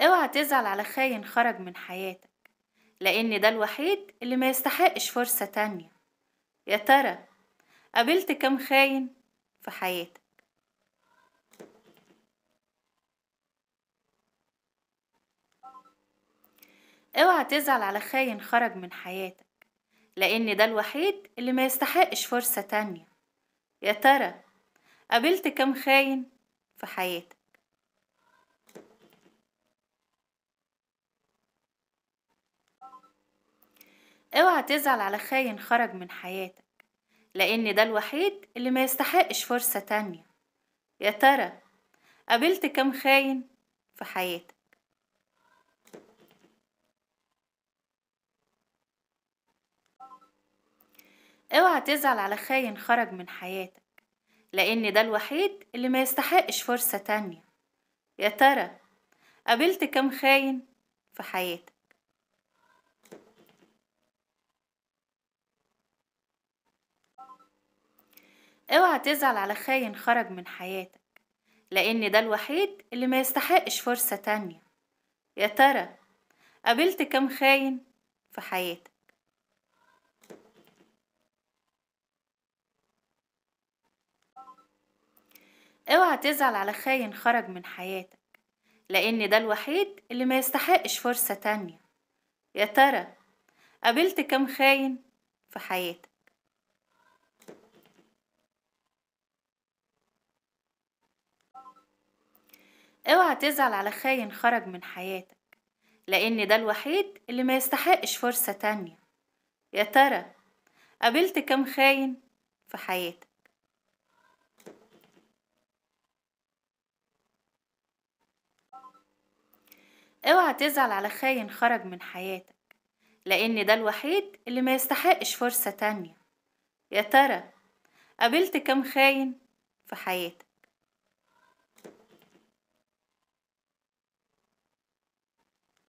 اوعى تزعل على خاين خرج من حياتك، لأن ده الوحيد اللي ما يستحقش فرصة تانية. يا ترى قابلت كم خاين في حياتك؟ اوعى تزعل على خاين خرج من حياتك، لأن ده الوحيد اللي ما يستحقش فرصة تانية. يا ترى قابلت كم خاين في حياتك؟ اوعى تزعل على خاين خرج من حياتك، لأن ده الوحيد اللي ما يستحقش فرصة تانية. يا ترى قابلت كم خاين في حياتك؟ اوعى تزعل على خاين خرج من حياتك، لأن ده الوحيد اللي ما يستحقش فرصة تانية. يا ترى قابلت كم خاين في حياتك؟ اوعى تزعل على خاين خرج من حياتك، لأن ده الوحيد اللي ما يستحقش فرصة تانية. يا ترى قابلت كم خاين في حياتك؟ اوعى تزعل على خاين خرج من حياتك، لأن ده الوحيد اللي ما يستحقش فرصة تانية. يا ترى قابلت كم خاين في حياتك؟ اوعى تزعل على خاين خرج من حياتك، لأن ده الوحيد اللي ما يستحقش فرصة تانية. يا ترى قابلت كم خاين في حياتك؟ اوعى تزعل على خاين خرج من حياتك، لأن ده الوحيد اللي ما يستحقش فرصة تانية. يا ترى قابلت كم خاين في حياتك؟